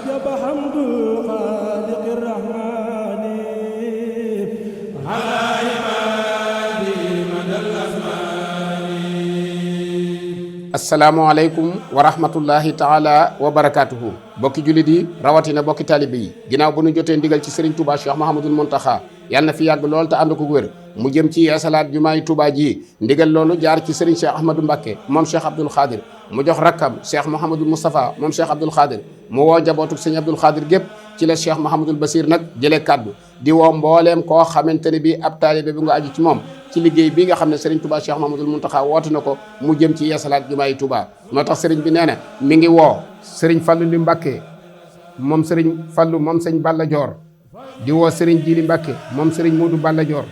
وجب حمد خالق الرحمن على عباده مدى الأزمان. asalaamaaleykum wa rahmatullahi taala wa barakaatuhu. bokki jullit yi rawatina bokki taalibe yi ginnaaw bu nu jotee ndigal ci Serigne Touba Cheikh Mouhamadul Mountakha yàlla na fi yàgg lool te ànd ko wér mu jëm ci yeesalaat jumaay Touba ji ndigal loolu jaar ci Serigne Cheikh Ahmadou Mbacké moom Cheikh Abdoul Khadir mu jox rakkam Cheikh Mouhamadul Moustapha moom Cheikh Abdoul Khadir mu woo njabootu Serigne Abdoul Khadir gépp ci la Cheikh Mouhamadul Basir nag jëlee kaddu di woo mbooleem koo xamante ne bi ab taalibe bi nga aju ci moom ci liggéey bi nga xam ne Serigne Touba Cheikh Mouhamadul Mountakha woote na ko mu jëm ci yeesalaat jumaay Touba. moo tax Serigne bi nee na mi ngi woo Serigne Fallou li Mbacké moom Serigne Fallou moom Serigne Balla Dior di woo Serigne Djili Mbacké moom Serigne Modou Balla Dior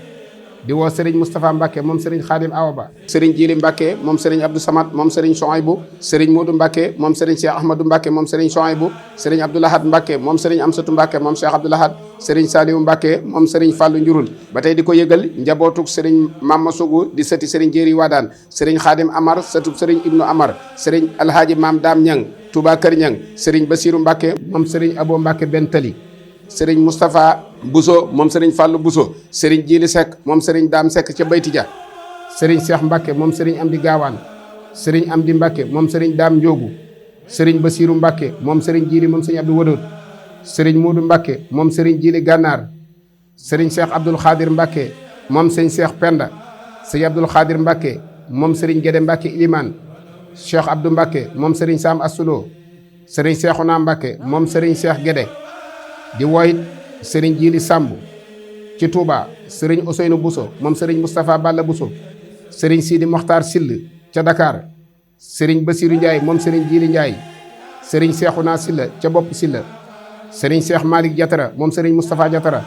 di woo Serigne Moustapha Mbacké moom Serigne Khadim Awa Ba Serigne Djili Mbacké moom Serigne Abdou Samad moom Serigne Souhaïbou Serigne Modou Mbacké moom Serigne Cheikh Ahmadou Mbacké moom Serigne Souhaïbou Serigne Abdou Lahad Mbacké moom Serigne Amsatou Mbacké moom Cheikh Abdou Lahad Serigne Saliou Mbacké moom Serigne Fallou Njurul ba tey di ko yëgal njabootuk Serigne Mama Sougou di sëti Serigne Jéeri Wadaan Serigne Khadim Amar sëtub Serigne Ibnu Amar Serigne Alhaji Mam Dam Ñang Touba Kër Ñang Serigne Bassirou Mbacké moom Serigne Abo Mbacké Bentali Serigne Moustapha Bousso moom Serigne Fallou Bousso Serigne Djili Seck moom Serigne Dame Seck ca Baytija Serigne Cheikh Mbacké moom Serigne Amdi Gaawaan Serigne Amdi Mbacké moom Serigne Dame Ndiogu Serigne Bassirou Mbacké moom Serigne Djili moom Serigne Abdou Wadoot Serigne Modou Mbacké moom Serigne Djili Gànnaar Serigne Cheikh Abdoul Khadir Mbacké moom Serigne Cheikh Penda Serigne Abdoul Khadir Mbacké moom Serigne Guédé Mbacké Iliman Cheikh Abdou Mbacké moom Serigne Sam Assulo Serigne Cheikhouna Mbacké moom Serigne Cheikh Guédé di woyit Serigne Djili Samb ci Touba Serigne Ousseynou Bousso moom Serigne Moustapha Balla Bousso Serigne Sidi Mokhtar Sill ca Dakar Serigne Bassirou Ndiaye moom Serigne Djili Ndiaye Serigne Cheikhouna Silla ca Bopp Silla Serigne Cheikh Malick Diatara moom Serigne Moustapha Diatara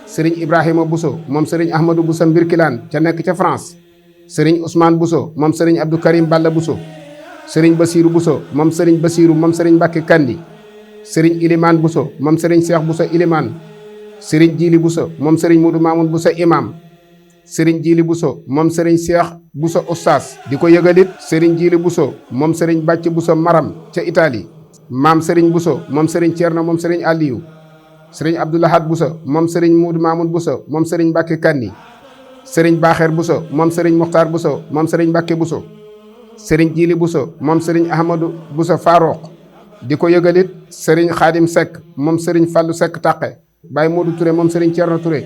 Serigne Ibrahima Bousso moom Serigne Ahmadou Bousso Mbirkilaan ca nekk ca France Serigne Ousmane Bousso moom Serigne Abdou Karim Balla Bousso Serigne Bassirou Bousso moom Serigne Bassirou moom Serigne Mbacké Kandi Serigne Ilimane Bousso moom Serigne Cheikh Bousso Ilimane Serigne Djili Bousso moom Serigne Modou Mamoun Bousso Imam Serigne Djili Bousso moom Serigne Cheikh Bousso Oustaz di ko yëgalit Serigne Djili Bousso moom Serigne Bàcc Bousso Maram ca Italie Maam Serigne Bousso moom Serigne Thierno moom Serigne Aliou Serigne Abdoulahad Bousso moom Serigne Modou Mamoun Bousso moom Serigne Mbacké Kandi Serigne Bakher Bousso moom Serigne Mokhtar Bousso moom Serigne Mbacké Bousso Serigne Djili Bousso moom Serigne Ahmadou Bousso Farouk di ko yëgalit Serigne Khadim Seck moom Serigne Fallou Seck Taqe Baye Modou Touré moom Serigne Thierno Touré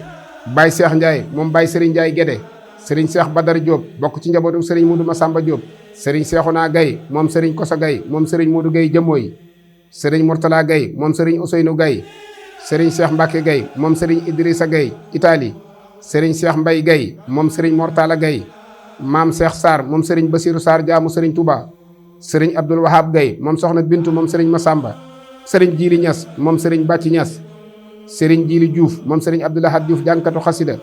Baye Cheikh Ndiaye moom Baye Serigne Ndiaye Guédé Serigne Cheikh Badar Diop bokk ci njabootu Serigne Modou Massamba Diop Serigne Cheikhouna Gaye moom Serigne Kosa Gaye moom Serigne Modou Gaye Jëmooy Serigne Mourtala Gaye moom Serigne Ousseynou Gaye Serigne Cheikh Mbacké Gaye moom Serigne Idrissa Gaye Italie Serigne Cheikh Mbaye Gaye moom Serigne Mortala Gaye Maam Cheikh Sarr moom Serigne Bassirou Sarr jaamu Serigne Touba Serigne Abdoul Wahab Gaye moom Soxna Bintu moom Serigne Massamba Serigne Djili Niass moom Serigne Bàcci Niass Serigne Djili Diouf moom Serigne Abdoulahad Diouf jànkatu xasida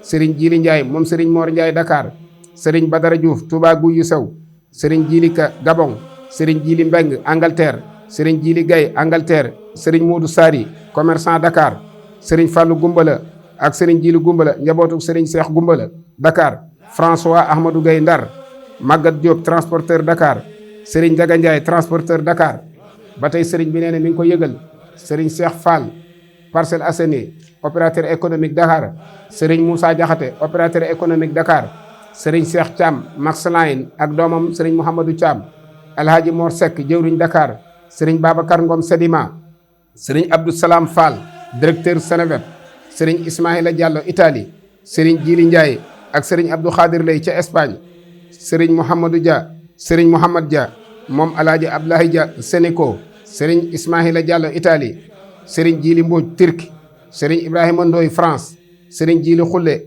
Serigne Djili Ndiaye moom Serigne Mor Ndiaye Dakar Serigne Badara Diouf Touba Guyu Sew Serigne Djili Ka Gabon Serigne Djili Mbeng Angleterre Serigne Djili Gaye Angleterre Serigne Modou Sari commerçant Dakar Serigne Fallou Gumbala ak Serigne Djili Gumbala njabootu Serigne Cheikh Gumbala Dakar François Ahmadou Gaye Ndar Maguette Diop transporteur Dakar Serigne Daga Ndiaye transporteur Dakar ba tey Serigne bi nee na mi ngi ko yëgal Serigne Cheikh Fall Parcelles Assainies opérateur économique Dakar Serigne Moussa Diakhaté opérateur économique Dakar Serigne Cheikh Thiam Max Line ak doomam Serigne Mouhamadou Thiam Alhaji Mor Seck jëwriñ Dakar Serigne Babacar Ngom Sedima Serigne Abdou Salam Fall directeur Seneweb Serigne Ismaïla Diallo Italie Serigne Djili Ndiaye ak Serigne Abdou Khadir Lay ca Espagne Serigne Mouhamadou Dia Serigne Mouhamad Dia moom Alhaji Abdoulaye Dia Sénéco Serigne Ismaïla Diallo Italie Serigne Djili Mbodj Turquie Serigne Ibrahima Ndoye France Serigne Djili Khoule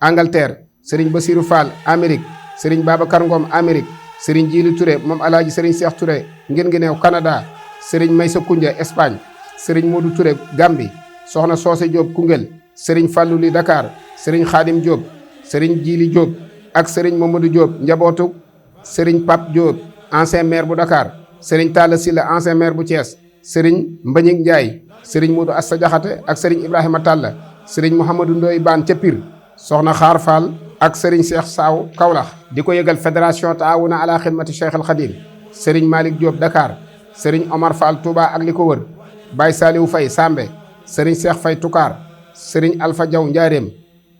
Angleterre Serigne Bassirou Fall Amérique Serigne Babacar Ngom Amérique Serigne Djili Touré moom Alhaji Serigne Cheikh Touré ngeen ngi neew Canada Serigne Maysa Koundia Espagne Serigne Modou Touré Gambie Soxna Soose Diop Koungheul Serigne Fallou Li Dakar Serigne Khadim Diop Serigne Djili Diop ak Serigne Mamadou Diop njabootu Serigne Pape Diop ancien maire bu Dakar Serigne Talla Sylla ancien maire bu Thiès Serigne Mbagnick Ndiaye Serigne Modou Assa Diakhaté ak Serigne Ibrahima Talla Serigne Mouhamadou Ndoye Bane ca Pire Soxna Xaar Fall ak Serigne Cheikh Saw Kaolack di ko yëgal fédération taawuna ala xidmati Cheikh al Khadim Serigne Malick Diop Dakar Serigne Omar Fall Touba ak li ko wër Baye Saliou Faye Sambe sëriñ Cheikh Faye Toucar sëriñ Alpha Diaw Njaareem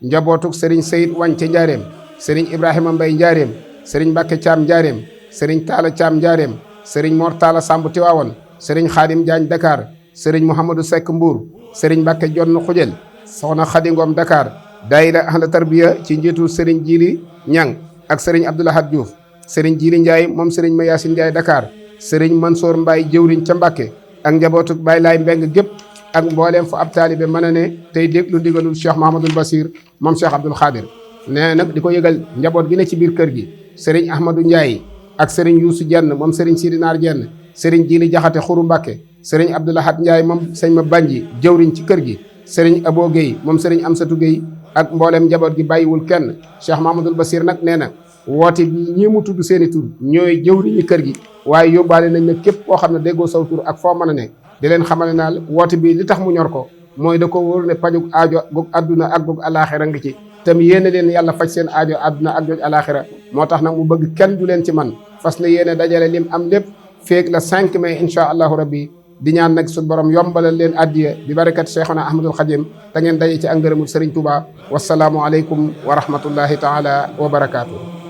njabootuk sëriñ Seyid Wañ ca Njaareem sëriñ Ibrahima Mbay Njaareem sëriñ Mbàkke Caam Njaareem sëriñ Taala Caam Njaareem sëriñ Mor Taala Samb Tiwaawan sëriñ Xaadim Jaañ Dakar sëriñ Mouhamadou Seck Mbuur sëriñ Mbàkke Jonn Xujel soxna Xadi Ngom Dakar daayira ahla tarbiya ci njiitu sëriñ Jili Ñang ak sëriñ Abdoulahad Diouf sëriñ Jili Ndiaye moom sëriñ Mayasin Ndiaye Dakar sëriñ Mansour Mbaye jëwriñ ca Mbàkke ak njabootuk Baay Laay Mbeng gépp ak mbooleem fu ab taalibe mën a ne tey déglu ndigalul Cheikh Mahamadul Basir moom Cheikh Abdoul Khadir nee nag di ko yëgal njaboot gi ne ci biir kër gi sëriñ Ahmadou Ndiaye ak sëriñ Youssou Jenn moom sëriñ Sidi Naar Jenn sëriñ Jili Jaxate Xuru Mbàkke sëriñ Abdoulahad Ndiaye moom sëñ ma Banji jëwriñ ci kër gi sëriñ Abo Guèye moom sëriñ Amsatou Guèye ak mbooleem njaboot gi bàyyiwul kenn Cheikh Mahamadul Basir nag nee na woote bi ñi mu tudd seeni tur ñooy jëwriñi kër gi waaye yóbbaale nañ na képp koo xam ne déggoo saw tur ak foo mën a ne di leen xamal ne naal woote bi li tax mu ñor ko mooy da ko wóor ne pajug aajo gug àdduna ak gug alaaxira ngi ci tam yéene leen yàlla faj seen aajo àdduna ak joj alaaxira moo tax nag mu bëgg kenn du leen ci man fas na yéene dajale lim am lépp feeg la 5 mai insha allahu rabbi di ñaan nag suñu borom yombalal leen addiya bi barakat Cheikhuna Ahmadul Khadim te ngeen daje ci angërëmul Sëriñ Tuuba wasalaamu aleykum wa rahmatullahi taala wa barakaatu.